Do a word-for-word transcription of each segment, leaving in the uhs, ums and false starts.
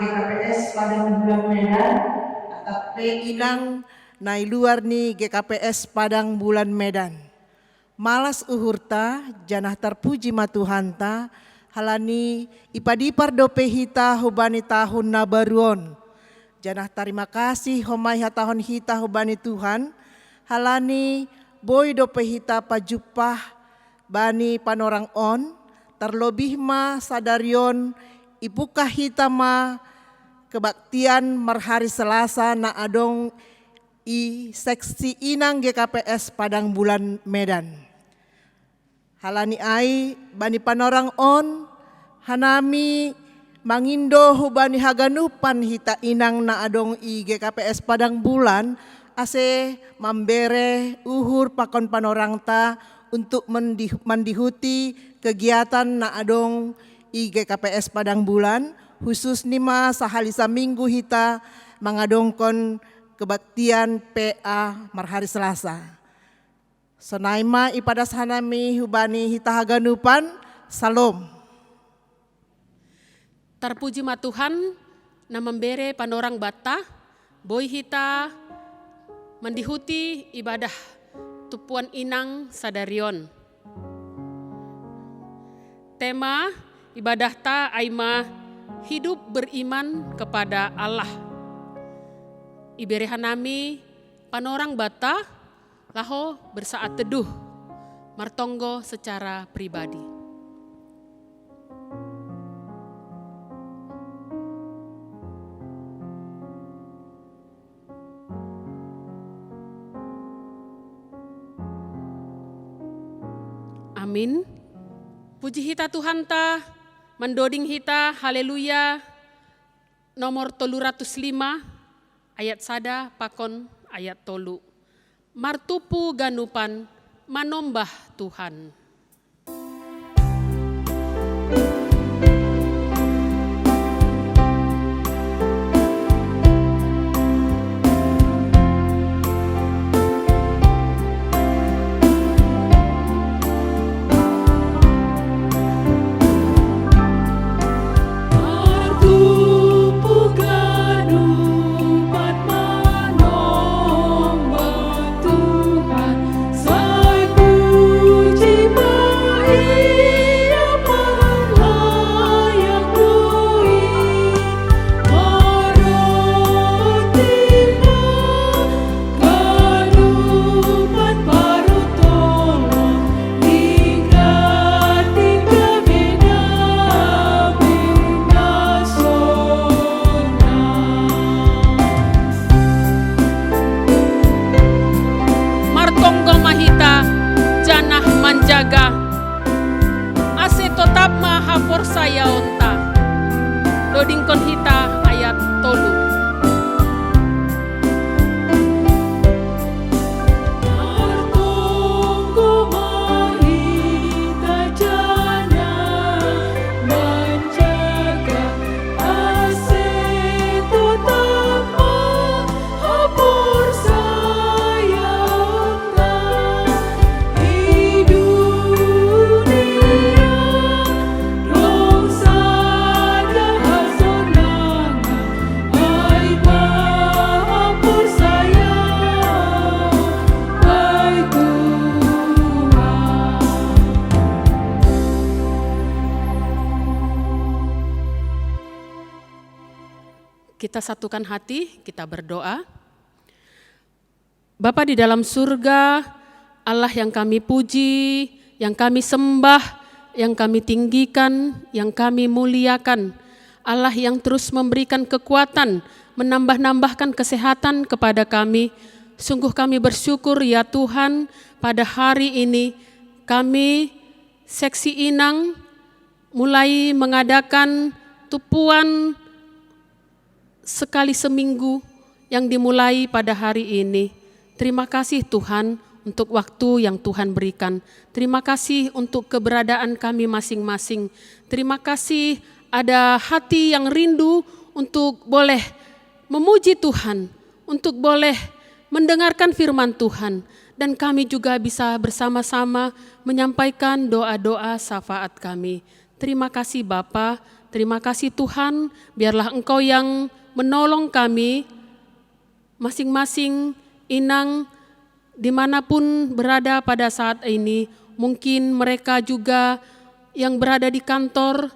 G K P S Padang Bulan Medan, atap P Inang nai luar ni G K P S Padang Bulan Medan. Malas uhurta, janah tarpuji ma Tuhanta, halani ipadipar dope hita hubani tahun na baruon. Janah tarima kasih homai hatahon hita hubani Tuhan, halani boi dope hita pajumpah bani panorang on, tarlobih ma sadarion ipungkah hita ma kebaktian marhari Selasa na adong i seksi inang G K P S Padang Bulan Medan. Halani ai bani panorang on, hanami mangindo hubani haganupan hita inang na adong i G K P S Padang Bulan, ase mambere uhur pakon panorangta untuk mendih- mandihuti kegiatan na adong i G K P S Padang Bulan, khusus ni ma sahali saminggu hita mangadongkon kebaktian P A marhari Selasa. Sonai ma ipadas hanami hubani hita haganupan. Salom. Tarpuji ma Tuhan, na mambere panorang banta, boi hita mandihuti ibadah tumpuan inang sadarion. Tema ibadahta ai ma hidup beriman kepada Allah. Ibere hanami panorang banta, laho bersaat teduh, martonggo secara pribadi. Amin. Puji hita Tuhanta, mandoding hita, haleluya, nomor tolu ratus lima, ayat sada pakon ayat tolu. Martumpu ganupan manombah Tuhan. Martonggo ma hita janah manjaga, ase totap ma haporsayaonta. Dodingkon hita ayat tolu. Kita satukan hati, kita berdoa. Bapa di dalam surga, Allah yang kami puji, yang kami sembah, yang kami tinggikan, yang kami muliakan, Allah yang terus memberikan kekuatan, menambah-nambahkan kesehatan kepada kami. Sungguh kami bersyukur, ya Tuhan, pada hari ini kami seksi inang mulai mengadakan tumpuan sekali seminggu yang dimulai pada hari ini. Terima kasih Tuhan untuk waktu yang Tuhan berikan. Terima kasih untuk keberadaan kami masing-masing. Terima kasih ada hati yang rindu untuk boleh memuji Tuhan, untuk boleh mendengarkan firman Tuhan, dan kami juga bisa bersama-sama menyampaikan doa-doa syafaat kami. Terima kasih Bapa, Terima kasih Tuhan, biarlah Engkau yang menolong kami, masing-masing inang dimanapun berada pada saat ini. Mungkin mereka juga yang berada di kantor,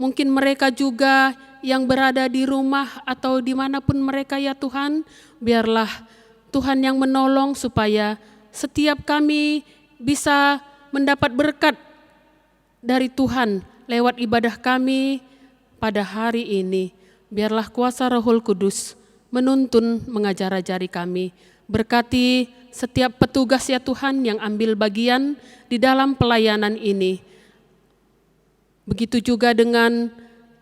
mungkin mereka juga yang berada di rumah atau dimanapun mereka ya Tuhan. Biarlah Tuhan yang menolong supaya setiap kami bisa mendapat berkat dari Tuhan lewat ibadah kami pada hari ini. Biarlah kuasa Rohul Kudus menuntun, mengajar-ajari kami. Berkati setiap petugas ya Tuhan yang ambil bagian di dalam pelayanan ini. Begitu juga dengan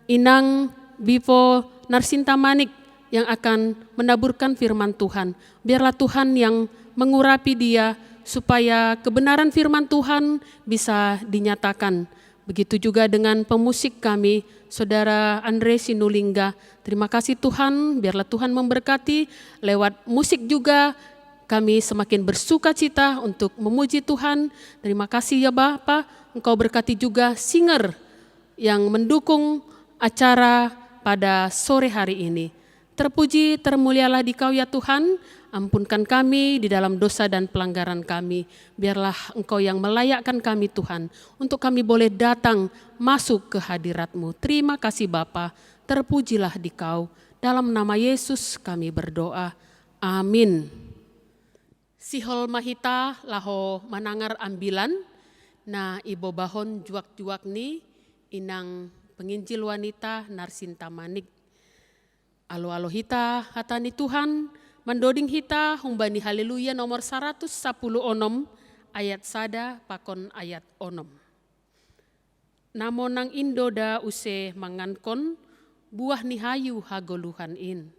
Inang Bipo Narsinta Manik yang akan menaburkan firman Tuhan. Biarlah Tuhan yang mengurapi dia supaya kebenaran firman Tuhan bisa dinyatakan. Begitu juga dengan pemusik kami, Saudara Andre Sinulingga. Terima kasih Tuhan, biarlah Tuhan memberkati. Lewat musik juga kami semakin bersuka cita untuk memuji Tuhan. Terima kasih ya Bapa, Engkau berkati juga singer yang mendukung acara pada sore hari ini. Terpuji, termulialah di Kau ya Tuhan, ampunkan kami di dalam dosa dan pelanggaran kami. Biarlah Engkau yang melayakkan kami Tuhan, untuk kami boleh datang masuk ke hadirat-Mu. Terima kasih Bapa, terpujilah di Kau. Dalam nama Yesus kami berdoa. Amin. Sihol mahita laho manangar ambilan, na ibobahon juak-juak ni inang penginjil wanita Narsinta Manik. Alo-alo hita hata ni Tuhan, mandoding hita humbani Haleluya nomor saratus sapuluh onom, ayat sada pakon ayat onom. Namonang indo da use mangankon buah ni hayu hagoluhan in.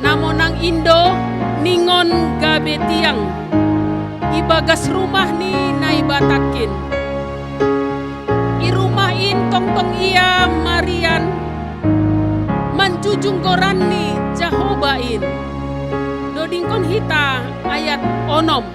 Namonang indo ningon gabe tiang ibagas rumah ni Naibatakin. I rumah in tongtong ia marian manjujung goran ni Jahoba in. Dodingkon hita ayat onom.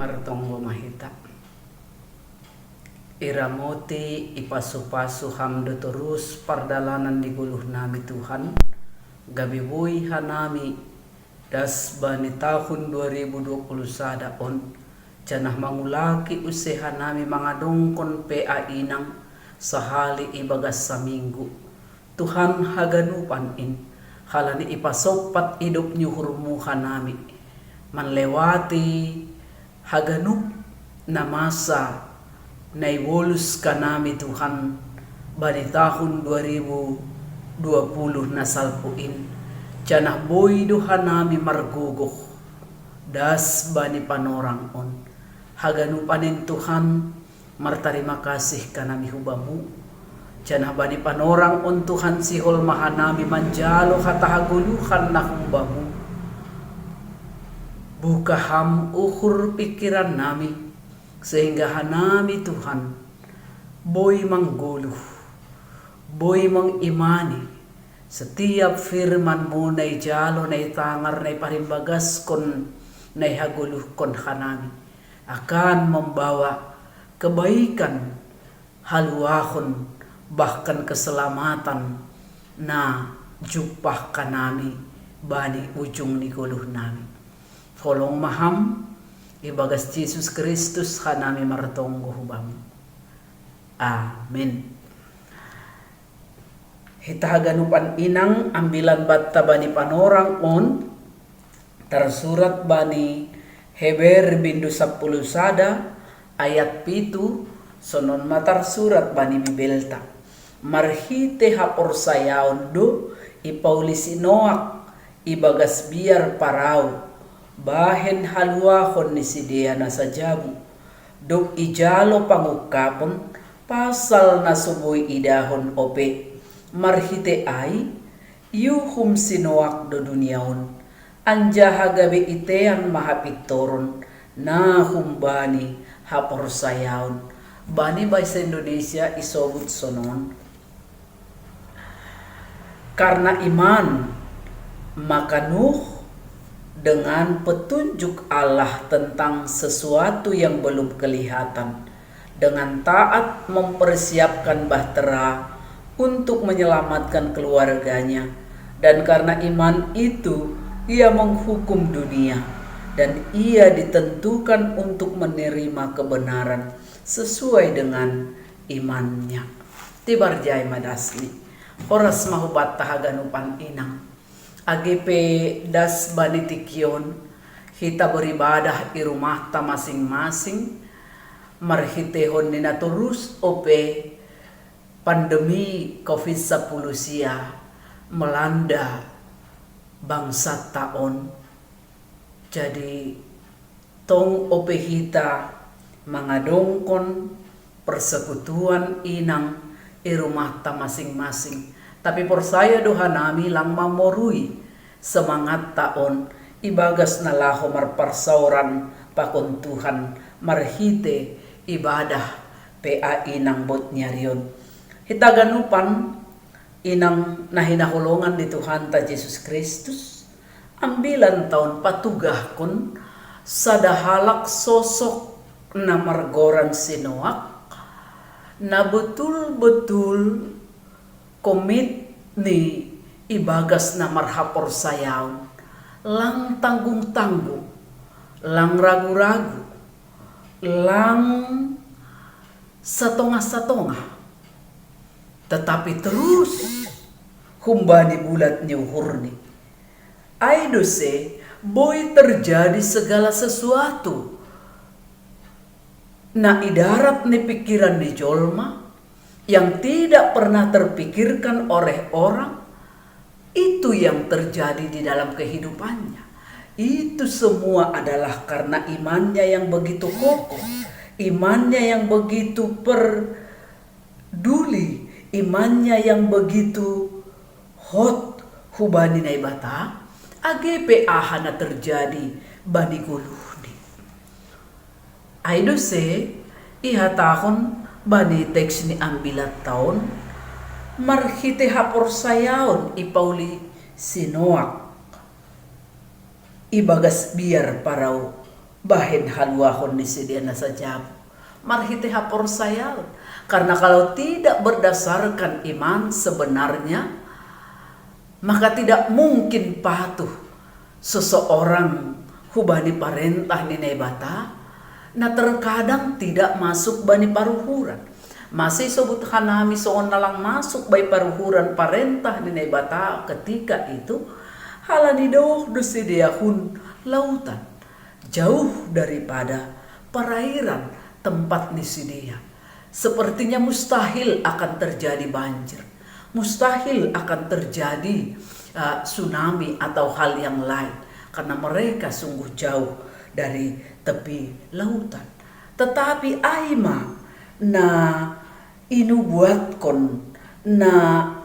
Martonggo ma hita. Iramoti, ipasu-pasu Ham do torus pardalanan di goluh nami Tuhan, Gabe boi hanami das bani tahun dua ribu dua puluh sada on, janah mangulaki use hanami mangadongkon P A inang sahali ibagas saminggu. Tuhan haganupan in, halani ipasompat idop ni uhurmu hanami, manlewati haganup na masa na ibolus hanami Tuhan bani tahun dua ribu dua puluh na salpu in, janah boi do hanami margogoh das bani panorang on. Haganupan in Tuhan, martarima kasih hanami hu Bamu. Janah bani panorang on Tuhan, sihol ma hanami manjalo hata hagoluhan na hum Bamu. Buka Ham uhur pingkiran nami, sehingga hanami Tuhan boi manggoluh, boi mangimani setiap firman-Mu na ijalo, na itangar, na iparimbagaskon, na ihagoluhkon hanami, akan membawa kebaikan, haluahon, bahkan keselamatan na jumpah hanami bani ujung ni goluh nami. Holong ma Ham, ibagas Jesus Kristus hanami martonggo hu Bamu. Amin. Hita haganupan inang, ambilan banta bani panorang on tarsurat bani Heber bindu sampulu sada ayat pitu, sonon ma tarsurat bani Bibelta. Marhite haporsayaon do ipauli si Noak ibagas biar parau, bahen haluahon ni sidea na sajabu, dob ijalo pangungkapon pasal na so boi idahon ope. Marhite ai, iuhum si Noak do dunia on, anjaha gabe itean ma hapintoron na humbani haporsayaon. Bani bahasa Indonesia isobut sonon: Karena iman, maka Nuh dengan petunjuk Allah tentang sesuatu yang belum kelihatan, dengan taat mempersiapkan bahtera untuk menyelamatkan keluarganya, dan karena iman itu ia menghukum dunia, dan ia ditentukan untuk menerima kebenaran sesuai dengan imannya. Tibar jai ma dasni. Horas ma hubanta haganupan inang. Age pe das bani tingki on, hita beribadah i rumahta masing-masing, marhitehon ni na torus ope pandemi covid sampulu sia melanda bangsanta on. Jadi, tong ope hita mangadongkon persekutuan inang i rumahta masing-masing, tapi porsaya do hanami lang mamorui semangatta on ibagas na laho marparsaoran pakon Tuhan marhite ibadah P A inang bot ni ari on. Hita ganupan inang na hinaholongan ni Tuhanta Jesus Kristus, ambilanta on patugahkon sada halak sosok na margoran si Noak, na betul-betul komit ni ibagas na marhaporsayaon, lang tanggung-tanggung, lang ragu-ragu, lang satongah-satongah, tetapi terus humbani bulat ni uhurni. Ai do se boi terjadi segala sesuatu na idarat ni pingkiran ni jolma, yang tidak pernah terpikirkan oleh orang, itu yang terjadi di dalam kehidupannya. Itu semua adalah karena imannya yang begitu kokoh, imannya yang begitu per duli, imannya yang begitu hot hubani Naibata, age pe aha na terjadi bani goluhni. Ai do se ihatahon bani teks ni ambilanta on, marhite haporsayaon ipauli si Noak ibagas biar parau bahen haluahon ni sidea na sajabu, marhite haporsayaon. Karena kalau tidak berdasarkan iman sebenarnya, Maka tidak mungkin patuh seseorang hubani parentah ni Naibata, na terkadang tidak masuk bani paruhuran. Masih sobut hanami songon na lang masuk bai paruhuran parentah ni Naibata ketika itu, halani daoh do sidea hun lautan, jauh daripada perairan tempat ni sidea. Sepertinya mustahil akan terjadi banjir, mustahil akan terjadi uh, tsunami atau hal yang lain, karena mereka sungguh jauh dari tepi lautan. Tetapi ai ma na inubuatkon, na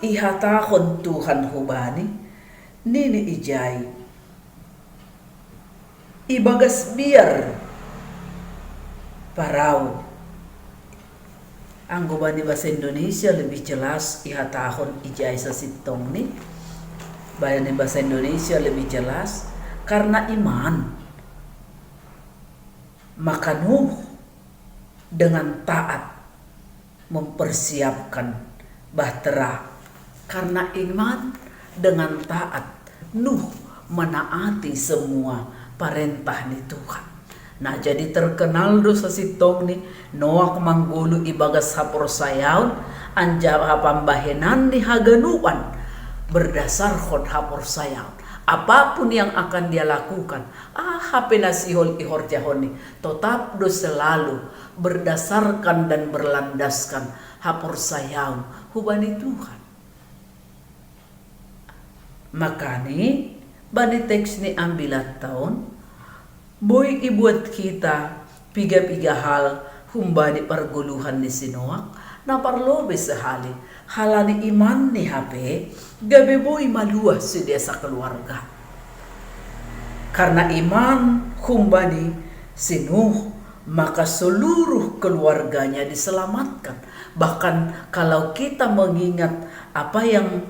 ihatahon Tuhan hubani, nini ijai, ibagas biar parau. Anggo bani bahasa Indonesia lebih jelas ihatahon ijai sasintongni, bani bahasa Indonesia lebih jelas, karena iman maka Nuh dengan taat mempersiapkan bahtera. Karena iman dengan taat Nuh menaati semua parentah ni Tuhan. Nah, jadi terkenal do sasintongni Noak manggolu ibagas haporsayaon, anjaha pambahenan ni haganupan berdasarhon haporsayaon. Apapun yang akan dia lakukan, aha pe na sihol ihorjahonni, totap do selalu berdasarkan dan berlandaskan haporsayaon hubani Tuhan. Makani bani teks ni ambilan taon, boi ibuat hita piga-piga hal humbani pargoluhan ni si Noak, na parlobei sahali halani iman ni hape gabe boi maluah sidea sakeluarga. Karena iman humbani si Nuh, maka seluruh keluarganya diselamatkan. Bahkan kalau kita mengingat apa yang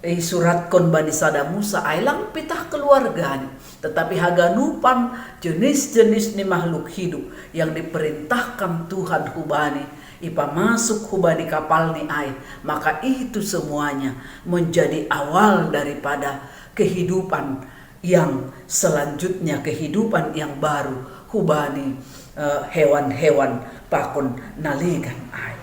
isuratkon bani sada Musa, ai lang pitah keluargani, tetapi haganupan jenis-jenis ni makhluk hidup yang diperintahkan Tuhan hubani ipamasuk hubani kapalni ai, maka itu semuanya menjadi awal daripada kehidupan yang selanjutnya, kehidupan yang baru hubani eh, hewan-hewan pakon na legan ai.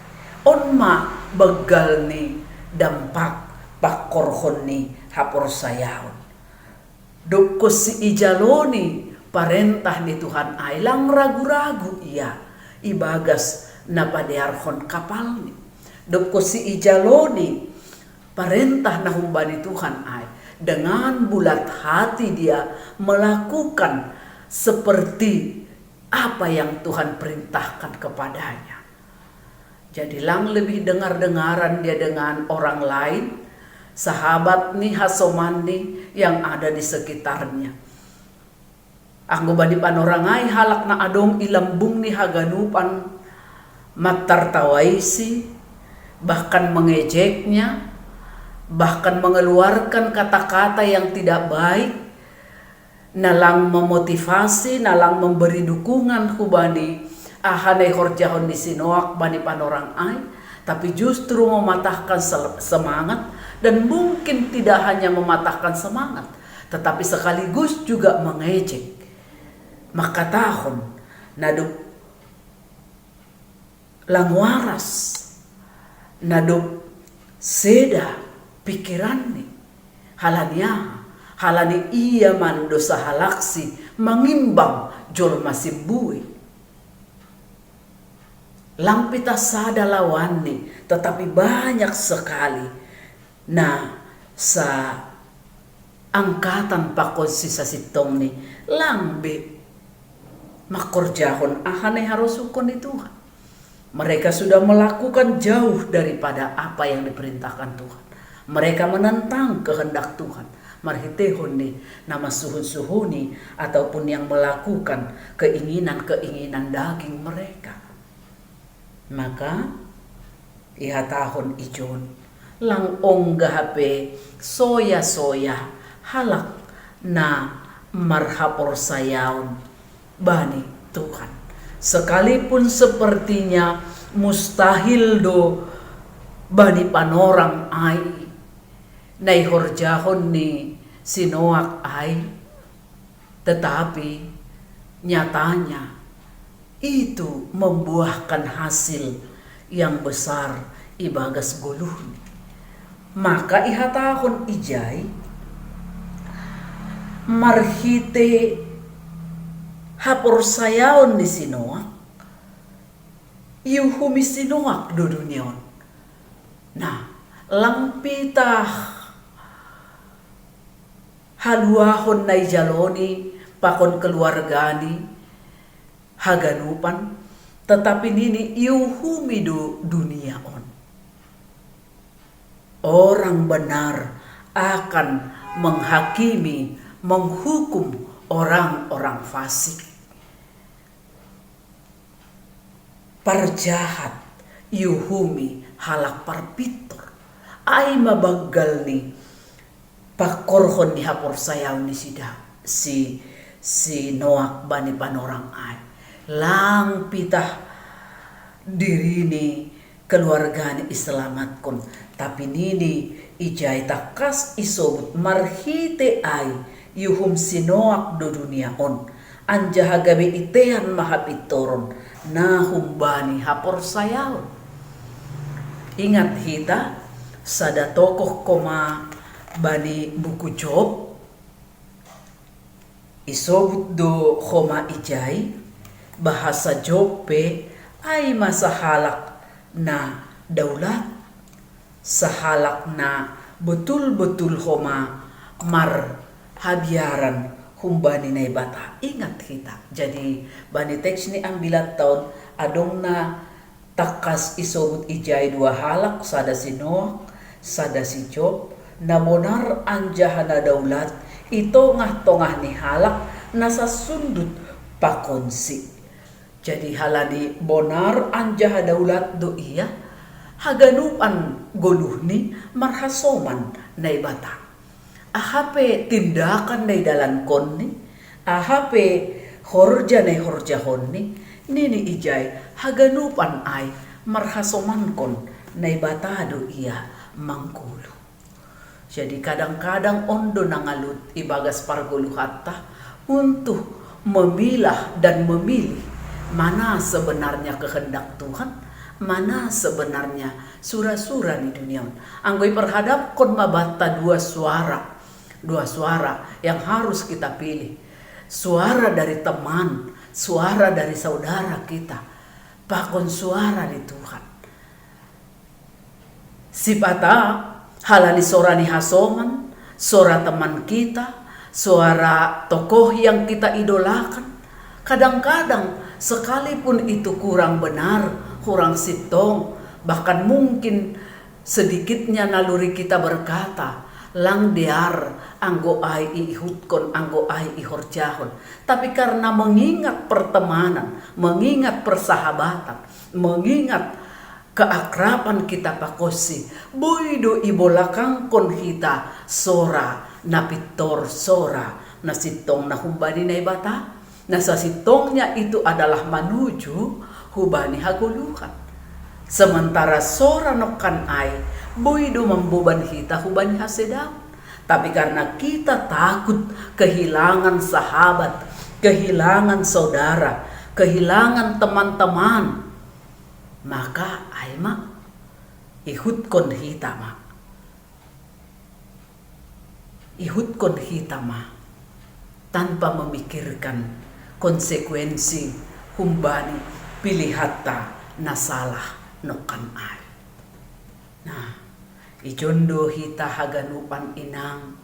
On ma banggal ni dampak pangkorhon ni haporsayaon. Dob konsi ijaloni parentah ni Tuhan ai, lang ragu-ragu ia ibagas na padearhon kapalni. Dob konsi ijaloni parentah na humbani Tuhan ai, dengan bulat hati dia melakukan seperti apa yang Tuhan perintahkan kepadanya. Jadi lang lebih dengar-dengaran dia dengan orang lain, sahabat ni, hasoman ni yang ada di sekitarnya. Anggo bani panorang ai, halak na adong i lambung ni haganupan mantartawaisi, bahkan mengejeknya, bahkan mengeluarkan kata-kata yang tidak baik, na lang memotivasi, na lang memberi dukungan hubani aha na ihorjahon ni si Noak bani panorang ai, tapi justru mematahkan sel-, semangat, dan mungkin tidak hanya mematahkan semangat, tetapi sekaligus juga mengejek. Mangkatahon, na dob lang waras, na dob seda pikiranni. Halani aha? Halani ia mando sahalaksi mangimbang jolma simbui. Lang pitah sada lawanni, tetapi banyak sekali na sa angkatan pakon si sasintongni, lang be mangkorjahon aha na iharosuhkon ni Tuhan. Mereka sudah melakukan jauh daripada apa yang diperintahkan Tuhan. Mereka menentang kehendak Tuhan marhiteihon ni na mansuhun-suhuni ataupun yang melakukan keinginan-keinginan daging mereka. Maka ihatahon ijon, lang ongga hape soya-soya halak na marhaporsayaon bani Tuhan. Sekalipun sepertinya mustahil do bani panorang ai, Naihorjahon ni si Noak ai, tetapi nyatanya itu membuahkan hasil yang besar ibagas goluhni. Maka ihatahon ijai, marhite haporsayaon ni si Noak, iuhumi si Noak do dunia on. Nah, lang pitah haluahon na ijaloni pakon keluargani haganupan, tetapi nini iuhumi do dunia on. Orang benar akan menghakimi, menghukum orang-orang fasik. Parjahat iuhumi halak parpintor. Ai ma banggal ni pangkorhon ni haporsayaon ni sida, si, si Noak bani panorang ai. Lang pitah dirini keluargani iselamatkon, tapi nini ijai tangkas isobut marhite ai iuhum si Noak do dunia on, anjaha gabe itean ma hapintoron na humbani haporsayaon. Ingat hita, sada tokoh koma bani buku Job, isobut do homa ijai, bahasa Job pe ai ma sahalak na daulat, sahalak na betul-betul homa marhabiaran humbani Naibata. Ingat hita. Jadi, bani teks ni ambilatta on adong na tangkas isobut ijai dua halak, sada si Noak, sada si Job, na bonar anjaha na daulat i tongah-tongah ni halak na sasundut pakonsi. Jadi halani bonar anjaha daulat do ia, haganupan goluhni marhasoman Naibata. Aha pe tindakan na idalankonni, aha pe horja na ihorjahonni, nini ijai haganupan ai marhasomankon Naibata do ia manggoluh. Jadi kadang-kadang on do na ngalut ibagas pargoluhanta untuk memilah dan memilih mana sebenarnya kehendak Tuhan, mana sebenarnya sura-sura ni dunia on. Anggo iperhadapkon ma banta dua suara, dua suara yang harus kita pilih. Suara dari teman, suara dari saudara kita, pakon suara ni Tuhan. Sipata, halani sora ni hasoman, sora teman kita, sora tokoh yang kita idolakan, kadang-kadang sekalipun itu kurang benar, kurang sintong, bahkan mungkin sedikitnya naluri kita berkata, lang dear anggo ai iihutkon, anggo ai ihorjahon. Tapi karena mengingat pertemanan, mengingat persahabatan, mengingat keakraban kita pakonsi, boi do ibolakangkon hita sora na pintor, sora na sintong na humbani Naibata, na sasintongnya itu adalah manuju hubani hagoluhan. Sementara sora nongkan ai, boi do mamboban hita hubani hasedaon. Tapi karena kita takut kehilangan sahabat, kehilangan saudara, kehilangan teman-teman, maka ai ma, ihutkon hita ma. Ihutkon hita ma, tanpa memikirkan konsekuensi humbani pilihanta na salah nongkan ai. Nah, ijon do hita haganupan inang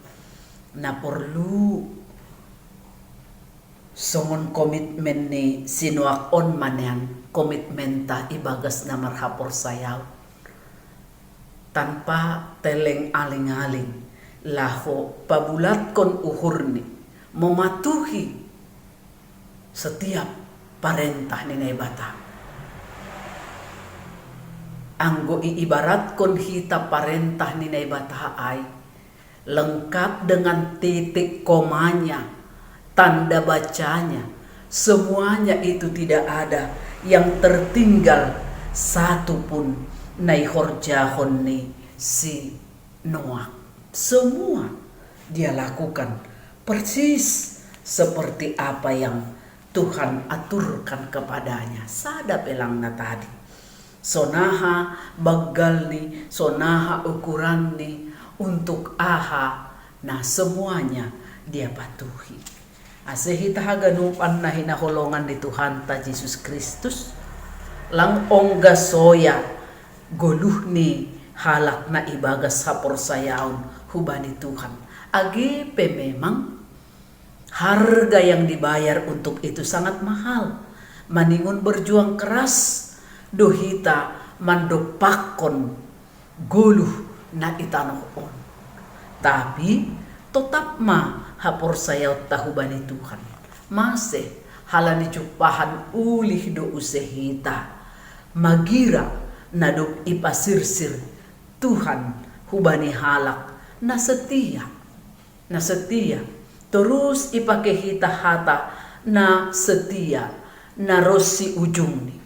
na porlu songon komitmen ni si Noak on manean komitmenta ibagas na marhaporsayaon. Tanpa teleng aling-aling, laho pabulatkon uhurni, mematuhi setiap parentah ni Naibata. Anggo iibaratkon hita parentah ni Naibata ai, lengkap dengan titik komanya, tanda bacanya, semuanya itu tidak ada yang tertinggal satu pun na ihorjahon ni si Noak. Semua dia lakukan persis seperti apa yang Tuhan aturkan kepadanya. Sada pelangna tadi. Sonaha baggalni, sonaha ukuranni, untuk aha, nah, semuanya dia patuhi. Ase hita haganupan na hinaholongan ni Tuhanta Jesus Kristus, lang ongga soya goluhni halak na ibagas haporsayaon hubani Tuhan. Age pe memang harga yang dibayar untuk itu sangat mahal. Maningon berjuang keras do hita mandompakkon goluh na i tanoh on. Tapi totap ma haporsayaonta hubani Tuhan. Mase, halani jumpahan ulih do use hita magira na dob ipasirsir Tuhan hubani halak na setia. Na setia. Torus ipake hita hata na setia, na ronsi ujungni.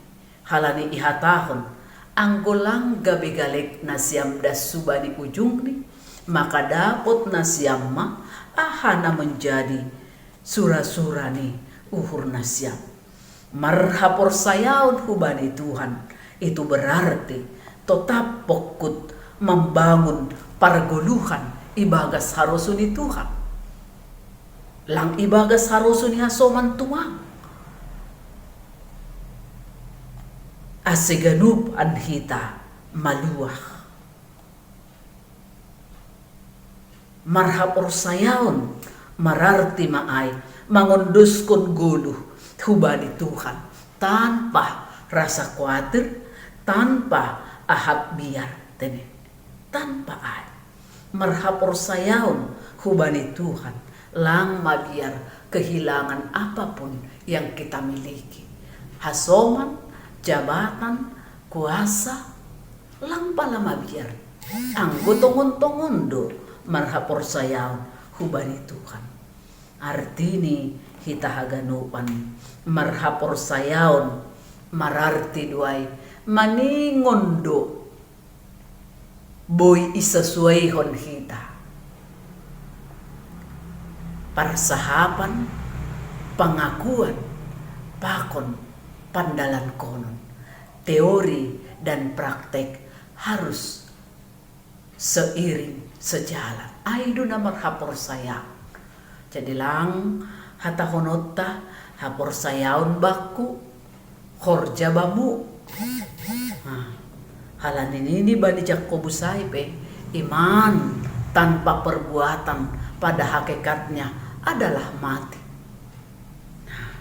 Halani ihatahon, anggo lang gabe galek nasiam das hubani ujungni, maka dapot nasiam ma aha na menjadi sura-sura ni uhur nasiam. Marhaporsayaon hubani Tuhan, itu berarti totap pokkut membangun pargoluhan ibagas harosuh ni Tuhan. Lang ibagas harosuh ni hasoman tuang. Ase ganupan hita maluah. Marhaporsayaon mararti ma ai mangondoskon goluh hubani Tuhan tanpa rasa kuatir, tanpa ahap biar, tene. Tanpa ai. Marhaporsayaon hubani Tuhan, lang mabiar kehilangan apapun yang kita miliki. Hasoman, jabatan, kuasa, lang pala mabiar. Anggo tongon-tongon do marhaporsayaon hubani Tuhan. Artini hita haganupan marhaporsayaon mararti do ai maningon do boi isasuaihon hita parsahapan, pangakuan, pakon pandalankonon. Teori dan praktek harus seiring, sejalan. Ai do na marhaporsayaon. Jadi lang hatahononta, haporsayaon bakku, horja bamu. Nah, halani nini bani Jakobus ai pe, iman tanpa perbuatan pada hakikatnya adalah mati. Nah,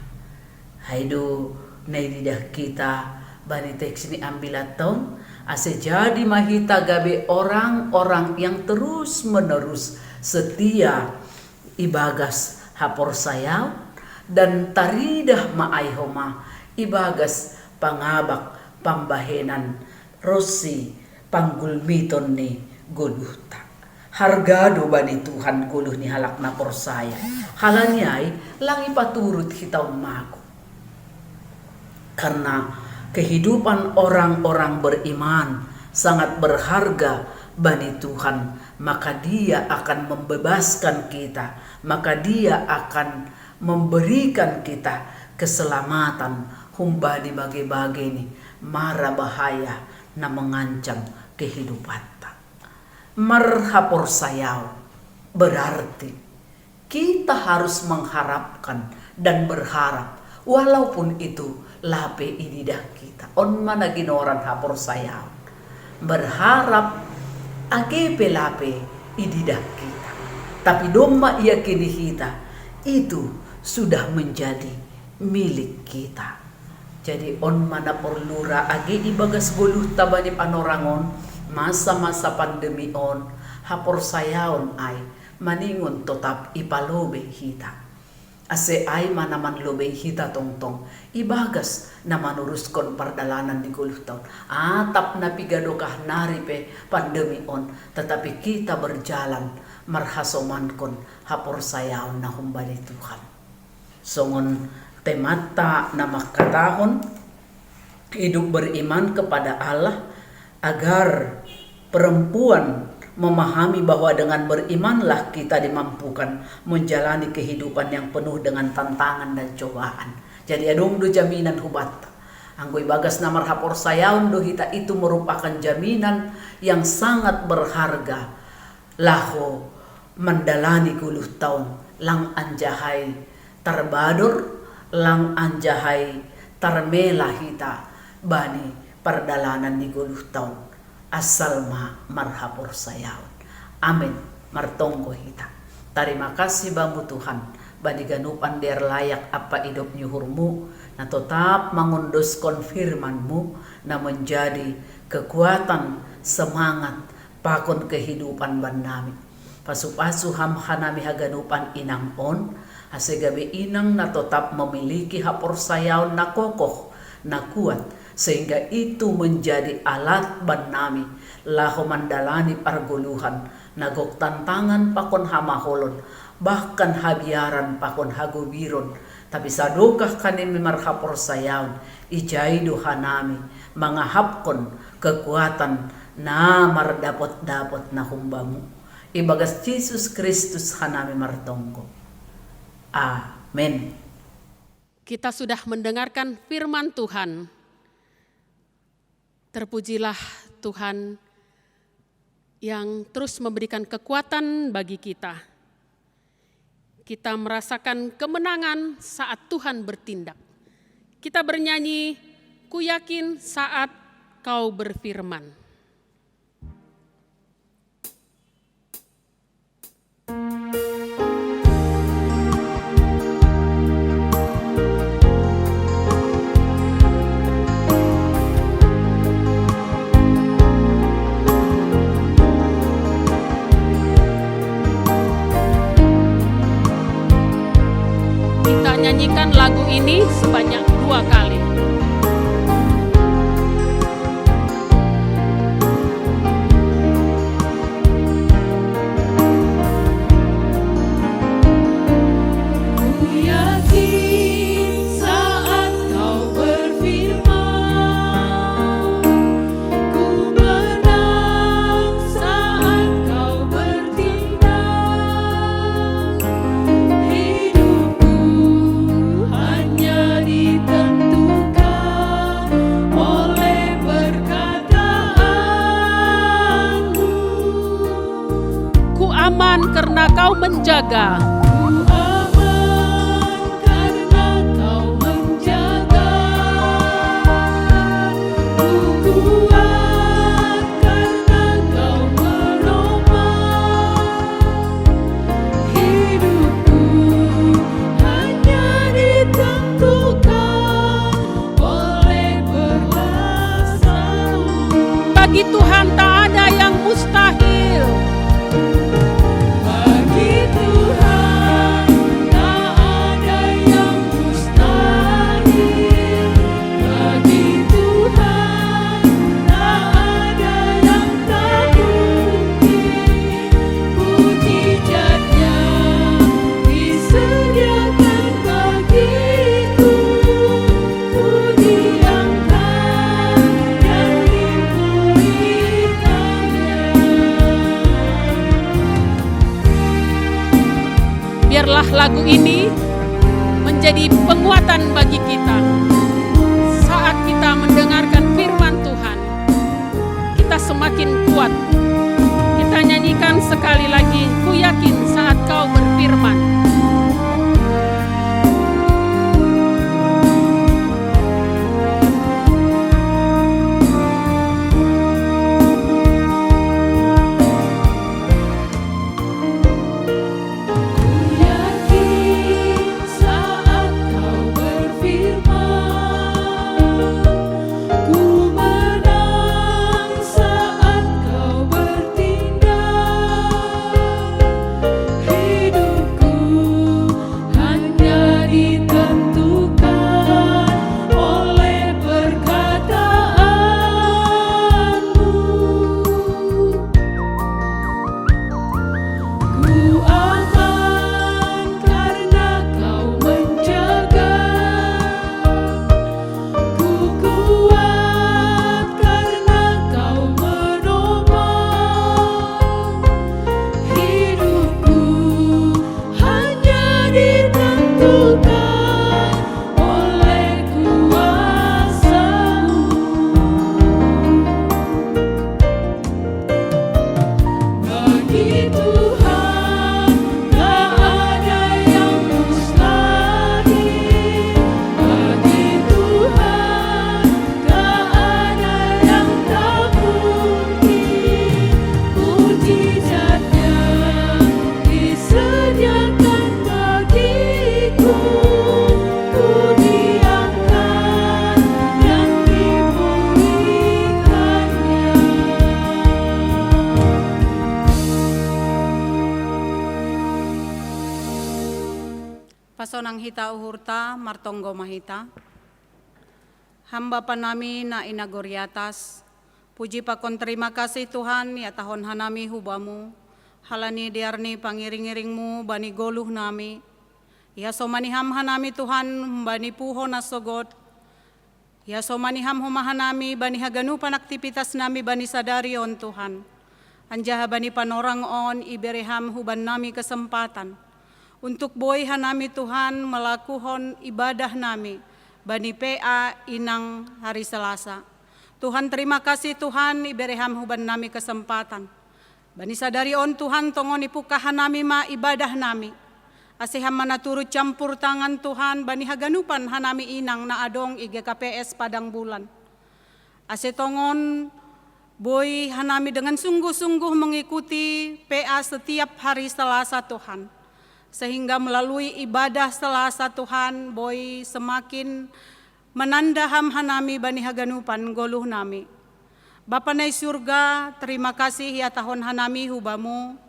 ai do na ididah hita bani teks ni ambilatta on, ase jadi ma hita gabe orang-orang yang terus-menerus setia ibagas haporsayaon, dan taridah ma ai homa ibagas pangabak, pambahenan ronsi panggulmiton ni goluhta. Harga do bani Tuhan goluh ni halak na porsaya. Halani ai lang ipaturut hita on mago. Karena kehidupan orang-orang beriman sangat berharga bani Tuhan, maka Dia akan membebaskan kita, maka Dia akan memberikan kita keselamatan humbani bage-bage ni mara bahaya na mengancam kehidupanta. Marhaporsayaon berarti kita harus mengharapkan dan berharap, walaupun itu lape ididah kita. On ma na ginoran haporsayaon. Berharap age pe lape ididah kita. Tapi domma iakini hita, itu sudah menjadi milik kita. Jadi on ma na porlura age ibagas goluhta bani panorang on, masa-masa pandemi on, haporsayaon ai maningon totap ipalobei hita. Ase ai ma na manlobei hita tongtong ibagas na manuruskon pardalanan di goluhta on. Atap na piga dokah nari pe pandemi on, tetapi kita berjalan marhasomankon haporsayaon na humbani Tuhan. Songon temanta na mangkatahon, hidup beriman kepada Allah agar perempuan memahami bahwa dengan berimanlah kita dimampukan menjalani kehidupan yang penuh dengan tantangan dan cobaan. Jadi adong do jaminan hubatta. Anggo ibagas na marhaporsayaon do hita, itu merupakan jaminan yang sangat berharga laho mandalani goluh taon, lang anjahai tarbador, lang anjahai tarmela hita bani pardalanan ni goluh taon, asal ma marhaporsayaon. Amen. Martonggo hita. Tarima kasih Bamu Tuhan, bani ganupan dear layak ampa idop ni uhurMu, na totap mangondoskon firman-Mu, na menjadi kekuatan, semangat, pakon kehidupan bannami. Pasu-pasu Ham hanami haganupan inang on, ase gabe inang na totap memiliki haporsayaon na kokoh, na kuat, sehingga itu menjadi alat bannami laho mandalani pargoluhan na gok tantangan pakon hamaholon, bahkan habiaran pakon hagobiron, tapi sadokah hanami marhaporsayaon, ijai do hanami mangahapkon kekuatan na mardapot-dapot na hum-Bamu. Ibagas Jesus Kristus hanami martonggo. Amen. Kita sudah mendengarkan firman Tuhan. Terpujilah Tuhan yang terus memberikan kekuatan bagi kita. Kita merasakan kemenangan saat Tuhan bertindak. Kita bernyanyi, "Ku yakin saat Kau berfirman." Kita nyanyikan lagu ini sebanyak dua kali. Ku yakin saat Kau berfirman, ku menang saat Kau bertindak. Hidupku hanya ditentukan oleh perkataanMu. Ku aman karena Kau menjaga. Ku aman karena Kau menjaga. Ku kuat karena Kau menolong. Hidupku hanya ditentukan oleh perkataanMu. Bagi Tuhan tak ada yang mustahil. Bagi Tuhan tak ada yang mustahil. Bagi Tuhan tak ada yang tak mungkin. Mujizat-Nya disediakan bagiku. Puji yang kau dan dimuliakan. Biarlah lagu ini menjadi penguatan bagi kita. Saat kita mendengarkan firman Tuhan, kita semakin kuat. Kita nyanyikan sekali lagi, "Ku yakin saat Kau berfirman." Ku yakin saat Kau berfirman, ku menang saat Kau bertindak. Hidupku Nang hita uhurta, martonggo ma hita. Ham Bapa nami na i nagori atas, puji pakon terima kasih Tuhan, ihatahon hanami hu Bamu, halani dear ni pangiring-iringMu bani goluh nami. Ihasomani Ham hanami Tuhan, humbani puho na sogot. Ihasomani Ham homa hanami bani haganupan aktivitas nami bani sadari on Tuhan. Anjaha bani panorang on ibere Ham huban nami kesempatan untuk boi hanami Tuhan melakuhon ibadah nami bani P A inang hari Selasa. Tuhan, terima kasih Tuhan, ibere Ham huban nami kesempatan. Bani sadari on Tuhan, tongon ipungkah hanami ma ibadah nami. Ase Ham ma na turut campur tangan Tuhan bani haganupan hanami inang na adong i G K P S Padang Bulan. Ase tongon boi hanami dengan sungguh-sungguh mengikuti P A setiap hari Selasa Tuhan. Sehingga melalui ibadah Selasa Tuhan, boi semakin mananda Ham hanami bani haganupan goluh nami. Bapa na i surga, terima kasih ihatahon hanami hu Bamu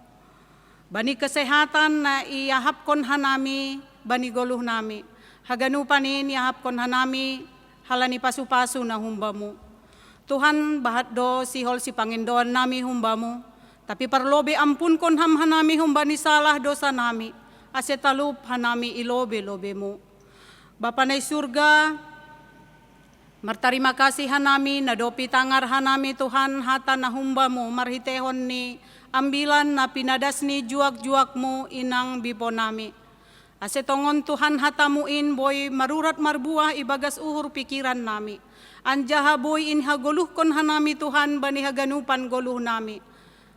bani kesehatan na iahapkon hanami bani goluh nami. Haganupan in iahapkon hanami halani pasu-pasu na hum Bamu. Tuhan, bahat do sihol sipangindoan nami hum Bamu, tapi parlobei ampunkon Ham hanami humbani salah dosa nami, ase talup hanami i lobei-lobeiMu. Bapa na i surga, martarima kasih hanami na dob itangar hanami Tuhan hata na hum Bamu marhiteihon ni ambilan na pinadas ni juak-juakMu inang bipo nami. Ase tongon Tuhan hataMu in boi marurat marbuah ibagas uhur pikiran nami. Anjaha boi in hagoluhkon hanami Tuhan bani haganupan goluh nami.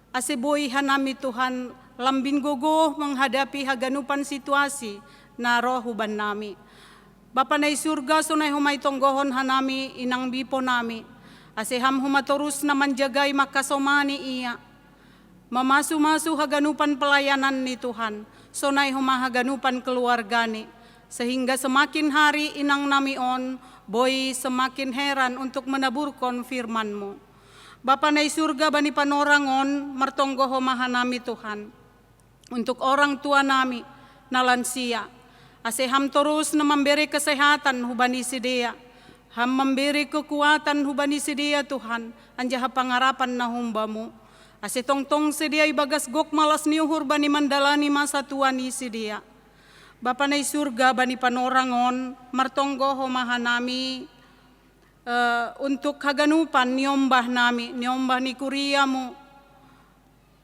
Ase boi hanami Tuhan lambin gogoh menghadapi haganupan situasi na ro huban nami. Bapa na i surga, sonai homa itonggohon hanami inang bipo nami. Ase Ham homa torus na manjagai mangkasomani ia. Mamasu-masu haganupan pelayanan ni Tuhan, sonai homa haganupan keluargani. Sehingga semakin hari inang nami on boi semakin heran untuk menaburkon firman-Mu. Bapa na i surga, bani panorang on martonggo homa hanami Tuhan untuk orang tua nami na lansia. Ase Ham torus na mambere kesehatan hubani sidea. Ham mambere kekuatan hubani sidea Tuhan, anjaha pangarapan na hum Bamu. Ase tongtong sidea ibagas gok malas ni uhur bani mandalani masa tua ni sidea. Bapa na i surga, bani panorang on martonggo homa hanami eh, untuk haganupan niombah nami, niombah ni kuria-Mu,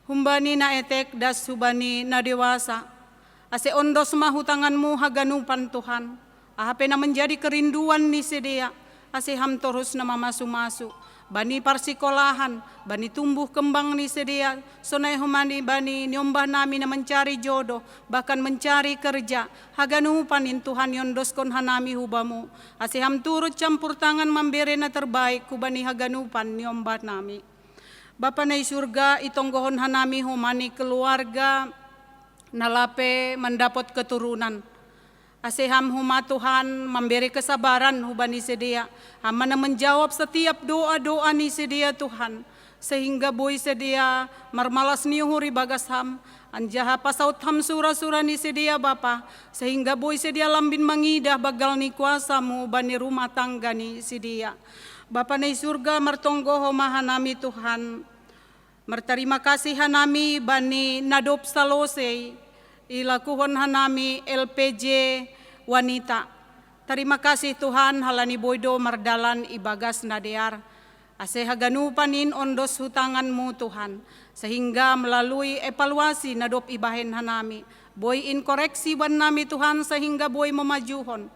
humbani na etek das hubani na dewasa. Ase ondos ma hu tangan-Mu haganupan Tuhan, aha pe na menjadi kerinduan ni sidea, ase Ham torus na mamasu-masu bani parsikolahan, bani tumbuh kembang ni sidea, sonai homa ni bani niombah nami na mencari jodoh, bahkan mencari kerja. Haganupan in Tuhan iondoskon hanami hu Bamu, ase Ham turut campur tangan mambere na terbaik hubani haganupan niombah nami. Bapa na i surga, itonggohon hanami homa ni keluarga na lape mandapot keturunan. Ase Ham homa Tuhan mambere kesabaran hubani sidea, Ham ma na menjawab setiap doa-doa ni sidea Tuhan, sehingga boi sidea marmalas ni uhur ibagas Ham, anjaha pasaut Ham sura-sura ni sidea Bapa, sehingga boi sidea lambin mangidah banggal ni kuasa-Mu bani rumah tangga ni sidea. Bapa na i surga, martonggo homa hanami Tuhan. Martarima kasih hanami bani na dob salosei ilakuhon hanami L P J wanita. Tarima kasih Tuhan, halani boi do mardalan ibagas na dear. Ase haganupan in ondos hu tangan-Mu Tuhan, sehingga melalui evaluasi na dob ibahen hanami, boi in koreksi bannami Tuhan, sehingga boi mamajuhon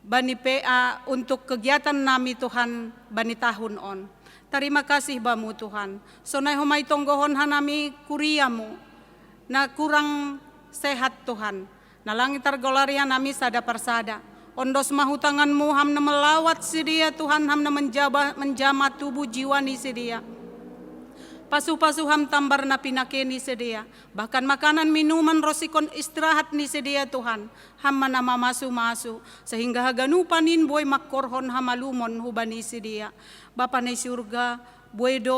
bani P A untuk kegiatan nami Tuhan bani tahun on. Tarima kasih Bamu Tuhan. Sonai homa itonggohon hanami kuria-Mu na kurang sehat Tuhan. Na lang targolarian nami sada parsada. Ondos ma hu tangan-Mu, Ham na melawat sidea Tuhan, Ham na menjaba, menjama tubuh jiwa ni sidea. Pasu-pasu Ham tambar na pinake ni sidea. Bahkan makanan minuman ro sikon istirahat ni sidea Tuhan, Ham ma na mamasu-masu, sehingga haganupan in boi mangkorhon hamalumon hubani sidea. Bapa na i surga, boi do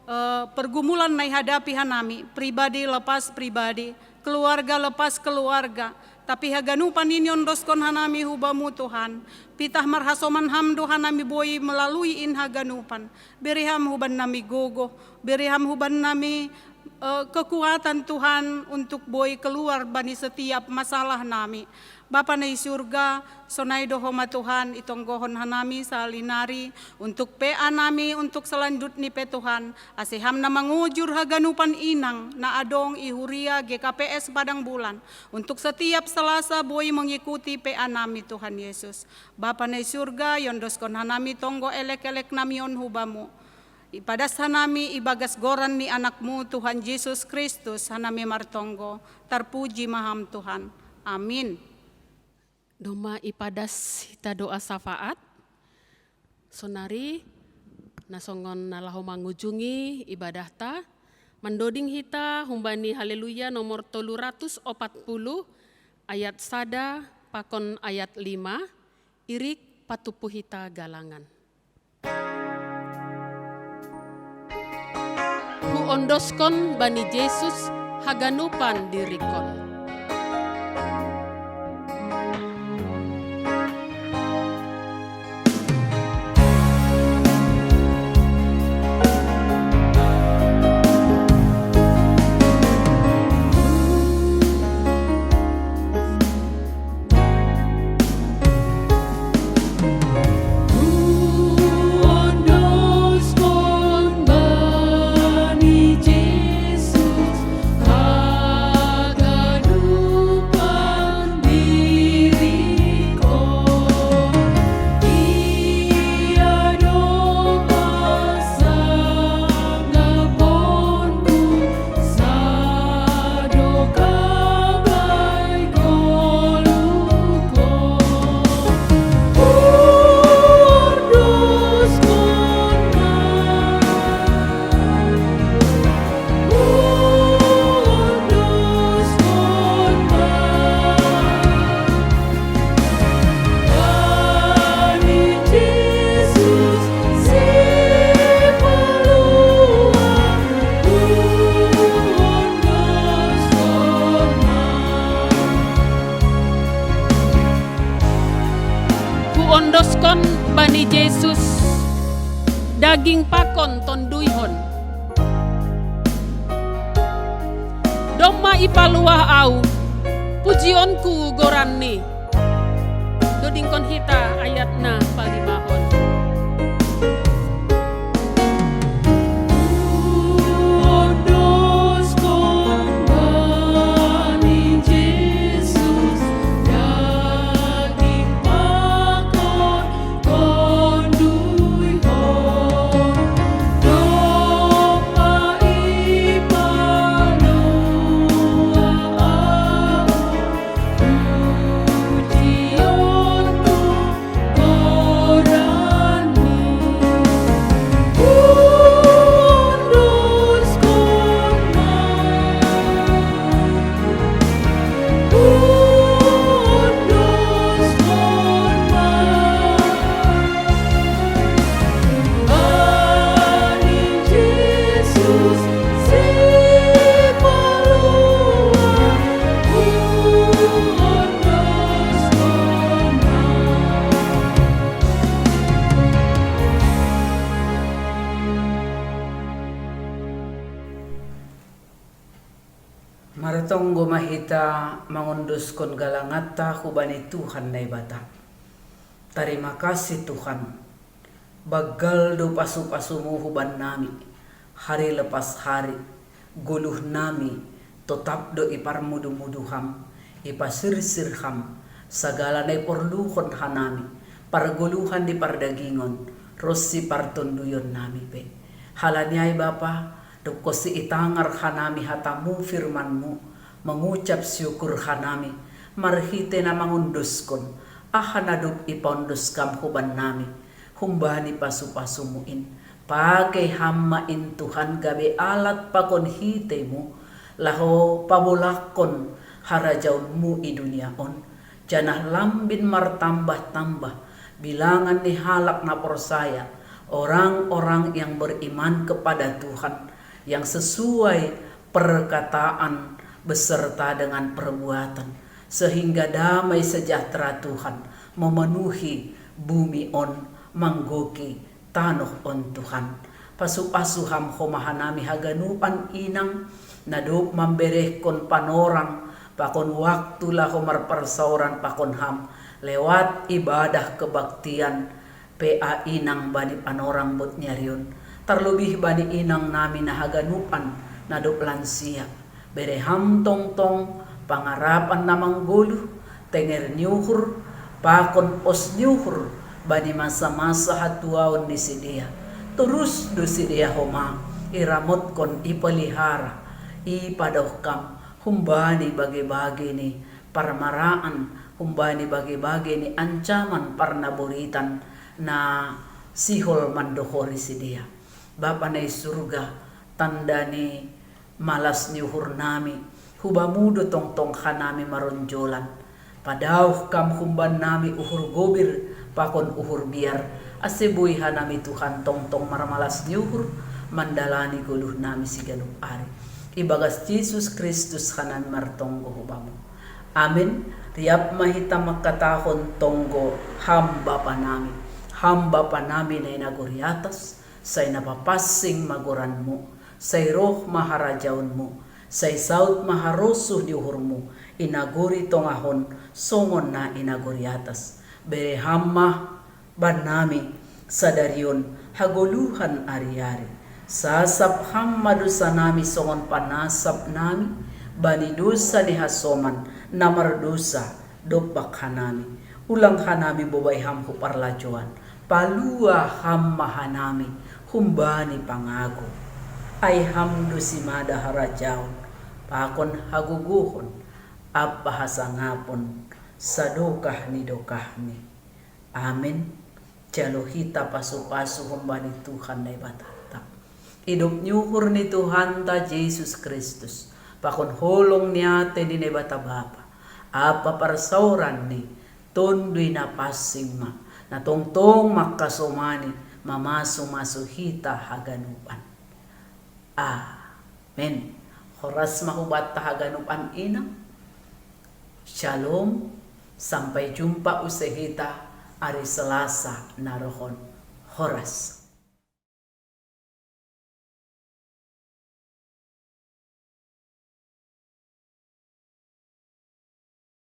eh, pergumulan na ihadapi hanami, pribadi lepas pribadi, keluarga lepas keluarga, Tapi haganupan in iondoskon hanami hu Bamu Tuhan. Pitah marhasoman Ham do hanami boi melalui in haganupan. Bere Ham huban nami gogoh, bere Ham huban nami eh, kekuatan Tuhan untuk boi keluar bani setiap masalah nami. Bapa na i surga, sonai do Ho ma Tuhan itonggohon hanami sahali nari, untuk P A nami, untuk selanjutni pe Tuhan, ase Ham na mangujur haganupan inang na adong i huria G K P S Padang Bulan, untuk setiap Selasa boi mengikuti P A nami Tuhan Yesus. Bapa na i surga, iondoskon hanami tonggo elek-elek nami on hu Bamu. Ipadas hanami ibagas goran ni Anakmu Tuhan Jesus Kristus hanami martonggo, tarpuji ma Ham Tuhan. Amin. Domma ipadas hita doa syafaat. Sonari, na songon na laho mangujungi ibadahta, mandoding hita humbani Haleluya nomor tolu ratus opat puluh, ayat sada pakon ayat lima, irik patumpu hita galangan. Huondoskon bani Jesus haganupan diringkon. Huondoskon bani Jesus daging pakon tonduihon. Domma ipaluah au pujionku goranni. Dodingkon hita ayat na palimahon. Martonggo ma hita mangondoskon galanganta hubani Tuhan Naibata. Tarima kasih Tuhan, banggal do pasu-pasumu hubannami, hari lepas hari, goluhnami totap do iparmudu-mudu Ham, ipasirsir Ham, sagala na iporluhon hanami, pargoluhan di pardagingon, ronsi partonduionnami pe. Halani ai Bapa, dob konsi itangar hanami hatamu firmanmu, mangucap syukur hanami, marhite na mangondoskon, aha na dob ipaondos Kam hubannami, humbani pasu-pasumu in. Pakei Ham ma in Tuhan gabe alat pakon hitemu, laho pabolangkon harajaonmu i dunia on, janah lambin martambah-tambah bilangan ni halak na porsaya, orang-orang yang beriman kepada Tuhan, yang sesuai perkataan beserta dengan perbuatan. Sehingga damai sejahtera Tuhan memenuhi bumi on, manggoki tanoh on Tuhan. Pasu-pasu Ham homa hanami haganupan inang, na dob mamberehkon panorang pakon waktu laho marparsaoran pakon Ham lewat ibadah kebaktian, pe a inang bani panorang bot ni ari on, tarlobih bani inang nami na haganupan na dob lansia. Bere Ham tongtong pangarapan na manggoluh, tenger ni uhur, pakon pos ni uhur bani masa-masa hatuaon ni sidea. Torus do sidea homa iramotkon, ipelihara, ipadaoh Kam humbani bage-bage ni parmaraan, humbani bage-bage ni ancaman parnaboritan na sihol mandohori sidea. Bapa na i surga, tanda ni malas ni uhur nami, hu Bamu do tongtong hanami maronjolan. Padaoh Kam humban nami uhur gobir pakon uhur biar, ase boi hanami Tuhan tongtong marmalas ni uhur mandalani goluh nami siganup ari. Ibagas Jesus Kristus hanami martonggo hu Bamu. Amin. Riap ma hita mangkatahon tonggo: Ham Bapa nami, Ham Bapa nami na i nagori atas, sai na papansing ma goran-Mu, sai roh ma harajaon-Mu, sai saud ma harosuh ni uhur-Mu i nagori tongah on songon na i nagori atas. Bere Ham ma bannami sadari on hagoluhan ari-ari. Sasap Ham ma dosa nami songon panasap nami bani dosa ni hasoman na mardosa dompak hanami. Ulang hanami bobai Ham hu parlajouan. Palua Ham ma hanami humbani pangago. Ai Ham do simada harajaon, pakon hagogohon, ampa hasangapon, sadokah ni dokahmi. Amin. Jalo hita pasu-pasu humbani Tuhan Naibatanta. Idop ni uhur ni Tuhanta Jesus Kristus, pakon holong ni ate ni Naibata Bapa, ampa parsaoran ni Tonduy Napansing ma, na tongtong mangkasomani, mamasu-masu hita haganupan. Amin. Horas ma hubanta haganupan inang. Shalom. Sampai jumpa use hita ari Selasa na roh on. Horas.